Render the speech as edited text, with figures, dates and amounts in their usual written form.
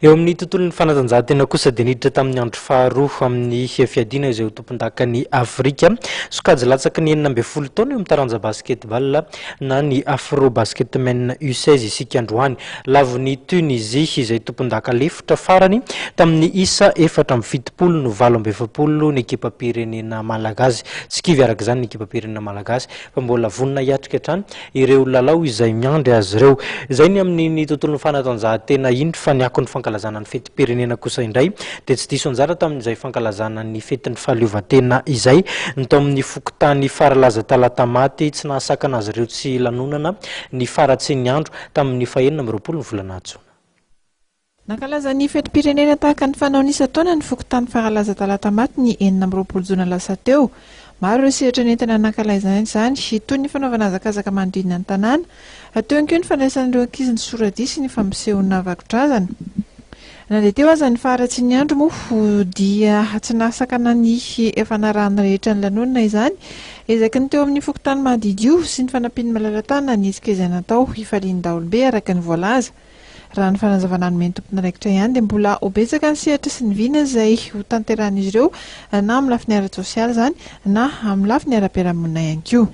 Eo amin'ny tontolon'ny fanatanjahantena kosa dia niditra tamin'ny andro faharoa amin'ny fiadiana izay ho tompondakan'i Afrika sokajy latsaky ny 16 taona eo amin'ny taranja basketball na ny Afro Basket Men U16 isika androany. Lavon'i Tunisie izay tompondaka lefitra farany tamin'ny isa 74 no 48 ny ekipam-pirenena malagasy. Tsy kivy araka izany ny ekipam-pirenena malagasy fa mbola vonona hiatrika hatrany ireo lalao izay miandry azy ireo. Izay ny amin'iny tontolon'ny fanatanjahantena iny fa ny akon'ny fankalazana ny fetim-pirenena kosa indray dia tsy diso anjara tamin'izay fankalazana ny fetin'ny fahaleovantena izay ny tao amin'ny fokontany Faralaza Talatamaty. Tsy nahasakana azy ireo tsy lanonana ny faratsin'ny andro tamin'ny faha-26 ny volana jona. Nankalaza ny fetim-pirenena tahaka ny fanaony isan-taona ny fokontany Faralaza Talatamaty ny 26 jona lasa teo. Maro ireo sehatra nentina nankalaizana izany, toy ny fanaovana hazakazaka manodidina ny tanàna, teo ihany koa ny fandraisan'ireo ankizy ny soradihy sy ny fampisehoana vakodrazana. Na dia teo aza ny faharatsian'ny andro moa dia tsy nahasakana ny fanarahan'ny rehetra ny lanonana izany. Ezaky ny teo amin'ny fokontany Mahadidio sy ny fanampian'ny malala-tanana ny hetsika izay natao hifalian'ny daholobe araka ny voalaza. Raha ny fanazavana nomen'ny tompon'andraikitra ihany dia mbola ho betsaka ny sehatra sy ny vina izay ho tanterahan'izy ireo na amin'ny lafiny ara-tsosialy izany na amin'ny lafiny ara-piarahamonina ihany koa.